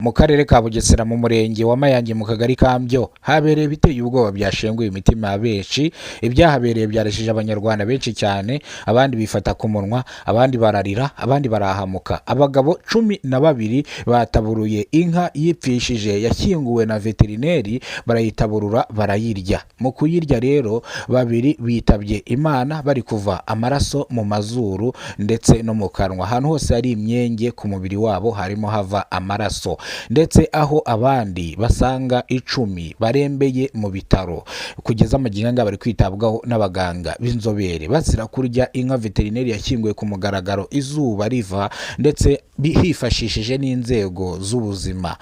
Mu karere ka Bugesera, mu murenge wa Mayange, mu kagari ka Mbyo, habereye ibiteye ubwoba byashenguye imitima ya benshi. Ibyahabereye byareshije Abanyarwanda benshi cyane, abandi bifata ku munwa, abandi bararira, abandi barahamuka. Abagabo 12 bataburuye inka yipfishije yashyinguwe na veterineri, barayitaburura barayirya. Mu kuyirya rero, babiri bitabye Imana bari kuva amaraso mu mazuru ndetse no mu kanwa. Ahantu hose hari imyenge ku mubiri wabo harimo hava amaraso, ndetse aho abandi basanga 10 barembeye mu bitaro kugeza amagingo aya bari kwitabwaho n'abaganga b'inzobere, bazira kurya inka veterineri yashyinguye ku mugaragaro izuba riva, ndetse hifashishije n'inzego z'ubuzima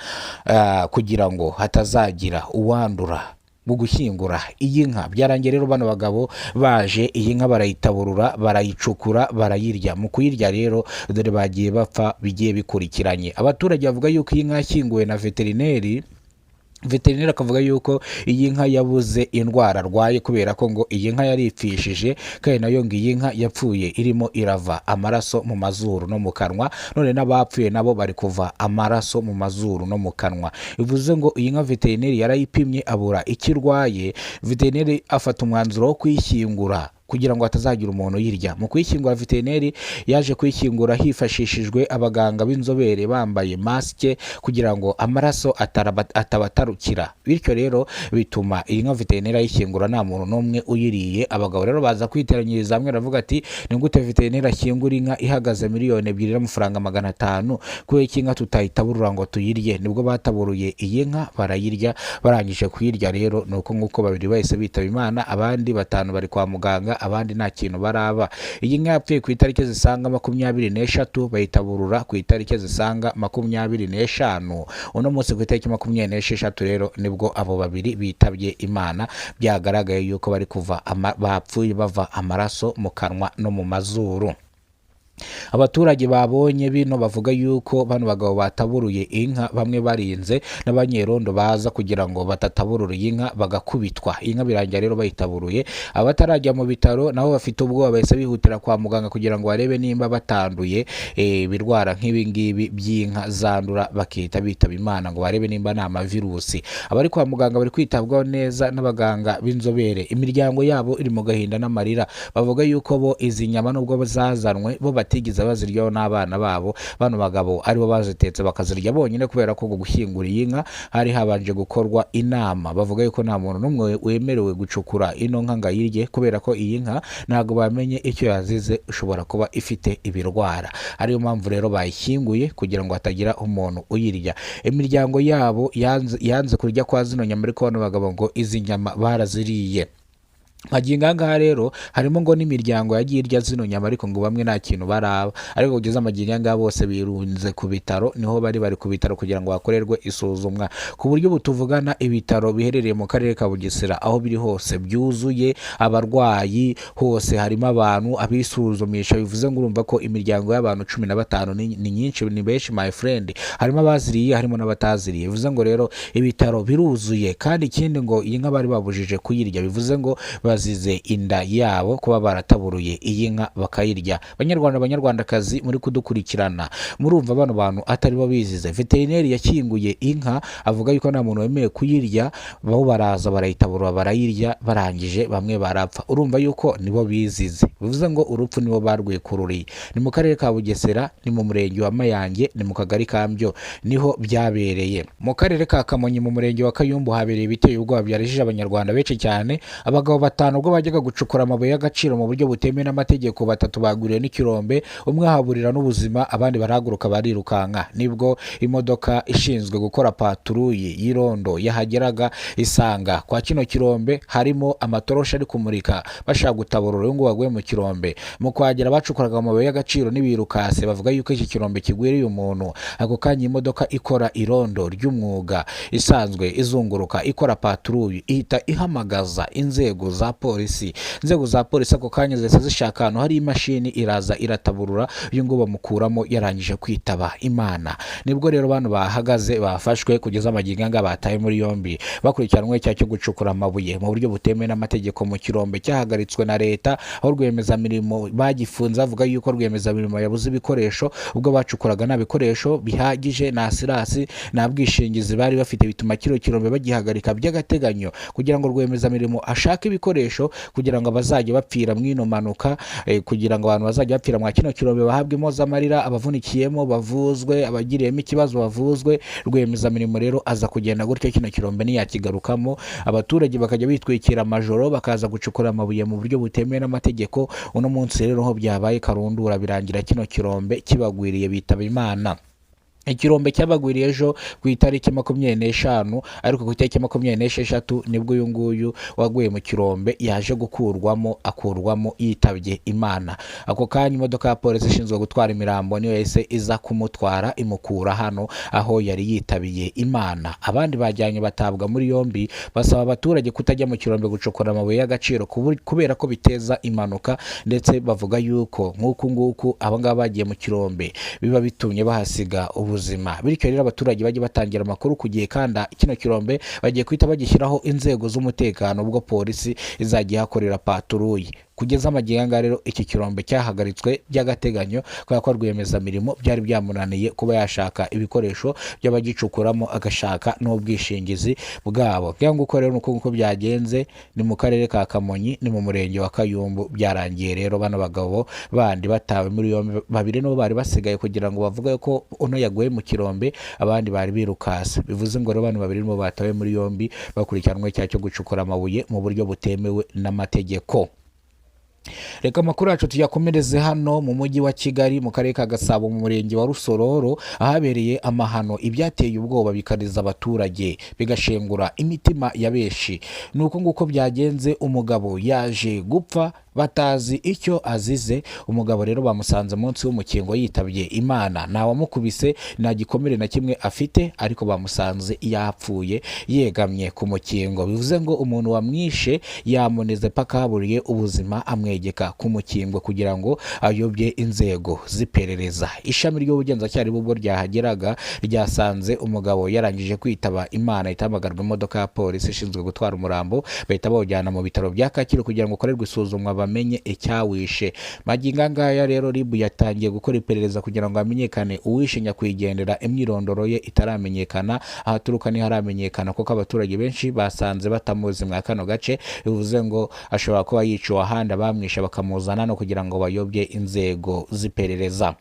kugira ngo hatazagira uwandura. Mu gushyingura iyi nka byarangiye rero bano bagabo baje iyi nka barayitaburura, barayicukura, barayirya. Mu kuyirya rero, dore bagiye bapfa bigiye bikurikiranye. Abaturage bavuga yuko iyi nka yashyinguwe na veterineri, veterineri akavuga yuko iyi nka yabuze indwara arwaye, kubera ko ngo iyi nka yaripfishije, kandi nayo ngo iyi nka yapfuye irimo irava amaraso mu mazuru no mu kanwa. None n'abapfuye nabo bari kuva amaraso mu mazuru no mu kanwa. Bivuze ngo iyi nka veterineri yarayipimye abura icyo irwaye. Veterineri afata umwanzuro wo kuyishyingura kugira ngo hatazagira umuntu uyirya. Mu kuyishyingura, veterineri yaje kuyishyingura hifashishijwe abaganga b'inzobere bambaye masike kugira ngo amaraso atabatarukira. Bityo rero bituma iyi nka veterineri ayishyingura nta muntu n'umwe uyiriye. Abagabo rero baza kwiteranyiriza hamwe, baravuga ati: "Ni gute veterineri ashyingura inka ihagaze 2,500,000? Kubera iki inka tutayitaburura ngo tuyirye?" Nibwo bataburuye iyi nka barayirya. Barangije kuyirya rero, ni uko nguko babiri bahise bitaba Imana, abandi batanu bari kwa muganga, abandi nta kintu baraba. Iyi nka yapfuye ku itariki zisaga 23, bayitaburura ku itariki zisaga 25. Uno munsi ku itariki 26 rero nibwo abo babiri bitabye Imana, byagaragaye yuko bari kuva bapfuye bava amaraso mu kanwa no mu mazuru. Abaturage babonye bino bavuga yuko bano bagabo bataburuye inka bamwe barinze n'abanyerondo baza kugira ngo batataburura iyi nka bagakubitwa. Inka birangira rero bayitaburuye. Abatarajya mu bitaro nabo bafite ubwoba, bahise bihutira kwa muganga kugira ngo barebe nimba batanduye ibirwara nk'ibi ngibi by'inka zandura bakihita bitaba Imana, ngo barebe nimba nta mavirusi. Abari kwa muganga bari kwitabwaho neza n'abaganga b'inzobere. Imiryango yabo iri mu gahinda n'amarira. Bavuga yuko bo izi nyama nubwo zazanwe, bo batigeze baziryaho n'abana babo. Bano bagabo aribo bazitetse bakazirya bonyine, kubera ko gushyingura iyi nka hari habanje gukorwa inama. Bavuga yuko nta muntu n'umwe wemerewe gucukura ino nka ngo ayirye, kubera ko iyi nka ntabwo bamenye icyo yazize, ishobora kuba ifite ibirwara. Ariyo mpamvu rero bayishyinguye kugira ngo hatagira umuntu uyirya. Imiryango yabo yanze kurya kwa zino nyama, ariko bano bagabo ngo izi nyama baraziriye. Magingo aya ngaha rero harimo ngo n'imiryango yagiye irya zino nyama, ariko ngo bamwe nta kintu baraba. Ariko kugeza amagingo aya ngaha bose birunze ku bitaro, niho bari ku bitaro kugira ngo hakorerwe isuzumwa. Ku buryo ubu tuvugana, ibitaro biherereye mu karere ka Bugesera aho biri hose byuzuye abarwayi, hose harimo abantu abisuzumisha. Bivuze ngo urumva ko imiryango y'abantu 15 ni nyinshi, ni benshi my friend. Harimo abaziriye, harimo n'abataziriye. Bivuze ngo rero ibitaro biruzuye. Kandi ikindi, ngo iyi nka bari babujije kuyirya. Bivuze ngo bazize inda yabo kuba barataburuye iyi nka bakayirya. Banyarwanda, Banyarwandakazi muri kudukurikirana, murumva bano bantu atari bo bizize? Veterineri yakinguye inka avuga yuko nta muntu wemewe kuyirya, bo baraza barayitaburura barayirya, barangije bamwe barapfa. Urumva yuko nibo bizize. Bivuze ngo urupfu nibo barwikururiye. Ni mu karere ka Bugesera, ni mu murenge wa Mayange, ni mu kagari ka Mbyo niho byabereye. Mu karere ka Kamonyi, mu murenge wa Kayumbu, habereye ibiteye ubwoba byarijije Abanyarwanda benshi cyane. Abagabo batanu ubwo bajyaga gucukura amabuye y'agaciro mu buryo butemewe n'amategeko, batatu bagwiriwe n'ikirombe, umwe ahaburira n'ubuzima, abandi barahaguruka barirukanka. Nibwo imodoka ishinzwe gukora patrouille y'irondo yahageraga, isanga kwa kino kirombe harimo amatoroshi ari kumurika, bashaka gutaburura uyu nguyu waguye mu kirombe. Mu kuhagera, bacukuraga amabuye y'agaciro n'ibirukase bavuga yuko iki kirombe kigwiriye umuntu. Ako kanya imodoka ikora irondo ry'umwuga isanzwe izunguruka ikora patrouille ihita ihamagaza inzego za za polisi. Inzego za polisi ako kanya zahise zishaka ahantu hari imashini, iraza irataburura uyu nguyu bamukuramo yarangije kwitaba Imana. Nibwo rero bano bahagaze bafashwe kugeza amagingo anga batawe muri yombi, bakurikiranwe icyaha cyo gucukura amabuye mu buryo butemewe n'amategeko mu kirombe cyahagaritswe na leta, aho rwiyemezamirimo bagifunze bavuga yuko rwiyemezamirimo yabuze ibikoresho ubwo bacukuraga nta bikoresho bihagije, nta sirasi, nta bwishingizi bari bafite, bituma kino kirombe bagihagarika by'agateganyo kugira ngo rwiyemezamirimo ashake ibikoresho kugira ngo abazajya bapfira mw'ino mpanuka, kugira ngo abantu bazajya bapfira mwa kino kirombe bahabwe impozamarira, abavunikiyemo bavuzwe, abagiriyemo ikibazo bavuzwe. Rwiyemezamirimo rero aza kugenda gutyo, kino kirombe ntiyakigarukamo, abaturage bakajya bitwikira amajoro bakaza gucukura amabuye mu buryo butemewe n'amategeko. Uno munsi rero ho byabaye karundura, birangira kino kirombe kibagwiriye bitaba Imana. Ikirombe cyabagwiriye ejo ku itariki 25, ariko ku itariki 26 nibwo uyu nguyu waguye mu kirombe yaje gukurwamo, akurwamo yitabye Imana. Ako kanya imodoka ya polisi ishinzwe gutwara imirambo niyo yahise iza kumutwara imukura hano aho yari yitabiye Imana. Abandi bajyanye batabwa muri yombi, basaba abaturage kutajya mu kirombe gucukura amabuye y'agaciro kubera ko biteza impanuka, ndetse bavuga yuko nk'uku nguku aba ngaba bagiye mu kirombe biba bitumye bahasiga ubuzima. Bityo rero abaturage bajye batangira amakuru ku gihe, kandi kino kirombe bagiye guhita bagishyiraho inzego z'umutekano ubwo polisi izajya ihakorera paturuye. Kugeza amagingo aya rero iki kirombe cyahagaritswe by'agateganyo kubera ko rwiyemezamirimo byari byamunaniye kuba yashaka ibikoresho by'abagicukuramo, agashaka n'ubwishingizi bwabo. Cyangwa uko rero nuko nguko byagenze, ni mu karere ka Kamonyi, ni mu murenge wa Kayumbu. Byarangiye rero bano bagabo bandi batawe muri yombi, babiri nibo bari basigaye kugira ngo bavuge ko uno yaguye mu kirombe, abandi bari birukase. Bivuze ngo rero bano babiri nibo batawe muri yombi bakurikiranwe icyaha cyo gucukura amabuye mu buryo butemewe n'amategeko. Reka amakuru yacu tuyakomereze hano mu mujyi wa Kigali, mu karere ka Gasabo, mu murenge wa Rusororo, ahabereye amahano, ibyateye ubwoba bikariza abaturage, bigashengura imitima ya benshi. Ni uko nguko byagenze, umugabo yaje gupfa batazi icyo azize. Umugabo rero bamusanze munsi y'umukingo yitabye Imana, ntawamukubise, nta gikomere na kimwe afite, ariko bamusanze yapfuye yegamye ku mukingo. Bivuze ngo umuntu wamwishe yamunize paka haburiye ubuzima, amwegeka ku mukingo kugira ngo ayobye inzego z'iperereza. Ishami ry'ubugenzacyaha ubwo ryahageraga ryasanze umugabo yarangije kwitaba Imana, itahamagarwa imodoka ya polisi ishinzwe gutwara umurambo, bahita bawujyana mu bitaro bya Kacyiru kugira ngo ukorerwe isuzumwa bamenye icyawishe. Magingo aya ngaya rero RIB yatangiye gukora iperereza kugira ngo hamenyekane uwishe nyakwigendera, imyirondoro ye itaramenyekana, aho aturuka ntiharamenyekana, kuko abaturage benshi basanze batamuzi mwa kano gace. Bivuze ngo ashobora kuba yiciwe ahandi, abamwishe bakamuzana no kugira ngo bayobye inzego z'iperereza.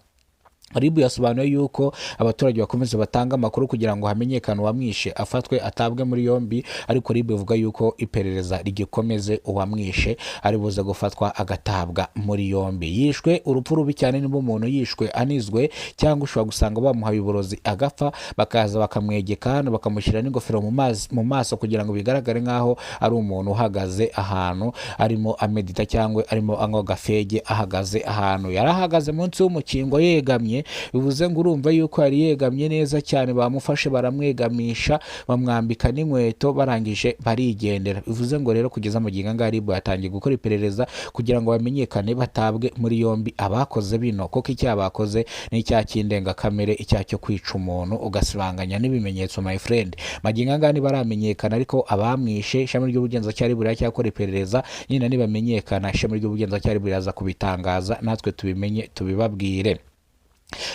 RIB yasobanuye yuko abaturage bakomeza batanga amakuru kugira ngo hamenyekane uwamwishe, afatwe atabwe muri yombi, ariko RIB ivuga yuko iperereza rigikomeze, uwamwishe ari buze gufatwa agatabwa muri yombi. Yishwe urupfu rubi cyane, niba umuntu yishwe anizwe, cyangwa ushobora gusanga bamuhaye uburozi agapfa, bakaza bakamwegeka hano bakamushyira n'ingofero mu maso kugira ngo bigaragare nk'aho ari umuntu uhagaze ahantu arimo amedita cyangwa arimo anywa agafege, ahagaze ahantu yari ahagaze munsi y'umukingo yegamye. Bivuze ngo urumva yuko yari yegamye neza cyane, bamufashe baramwegamisha, bamwambika n'inkweto, barangije barigendera. Bivuze ngo rero kugeza magingo aya RIB yatangiye gukora iperereza kugira ngo bamenyekane, batabwe muri yombi abakoze bino, kuko icyaha bakoze ni icyaha cy'indengakamere, icyaha cyo kwica umuntu ugasibanganya n'ibimenyetso, my friend. Magingo aya ntibaramenyekana, ariko abamwishe ishami ry'ubugenzacyaha RIB riracyakora iperereza nyine, nibamenyekana ishami ry'ubugenzacyaha RIB riraza kubitangaza natwe tubimenye tubibabwire.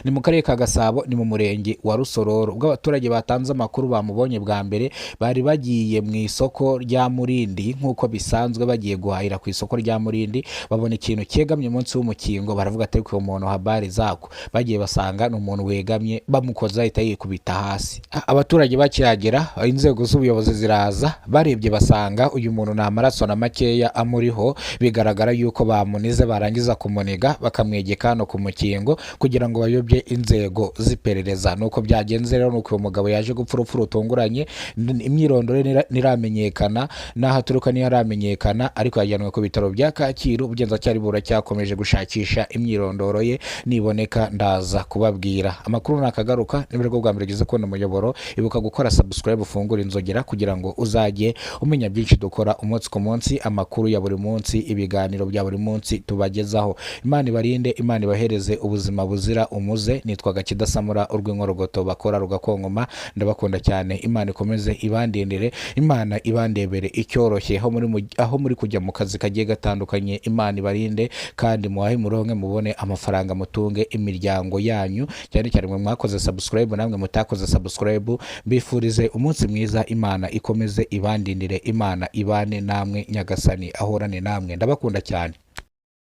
Ni mu karere ka Gasabo, ni mu murenge wa Rusororo. Ubwo abaturage batanze amakuru bamubonye bwa mbere, bari bagiye mu isoko rya Murindi nk'uko bisanzwe, bagiye guhahira ku isoko rya Murindi, babona ikintu cyegamye munsi y'umukingo, baravuga ati uyu muntu habari zako. Bagiye basanga ni umuntu wegamye, bamukoze ahita yikubita hasi. Abaturage bakihagera inzego z'ubuyobozi ziraza, barebye basanga uyu muntu nta maraso na makeya amuriho, bigaragara yuko bamunize, barangiza kumuniga bakamwegeka hano ku mukingo kugira ngo bayobye inzego z'iperereza. Nuko byagenze rero, nuko uyu mugabo yaje gupfa urupfu rutunguranye. Imyirondoro ye ntiramenyekana, n'aho aturuka ntiharamenyekana, ariko yajyanwe ku bitaro bya Kacyiru. Ubugenzacyaha buracyakomeje gushakisha imyirondoro ye, niboneka ndaza kubabwira. Amakuru nakagaruka. Niba aribwo bwa mbere ugeze kubona umuyoboro, ibuka gukora subscribe, ufungure inzogera kugira ngo uzajye umenya byinshi dukora umunsi ku munsi, amakuru ya buri munsi, ibiganiro bya buri munsi tubagezaho. Imana ibarinde, Imana ibahereze ubuzima buzira umuze. Nitwaga Kidasamura urw'inkorogoto bakora rugakonkoma. Ndabakunda cyane. Imana ikomeze ibandindire, Imana ibandebere icyoroshye aho muri aho muri kujya mu kazi kagiye gatandukanye. Imana ibarinde kandi muhahe muronke, mubone amafaranga, mutunge imiryango yanyu, cyane cyane mwe mwakoze subscribe. Namwe mutakoze subscribe, mbifurize umunsi mwiza. Imana ikomeze ibandindire, Imana ibane namwe, Nyagasani ahorane namwe. Ndabakunda cyane.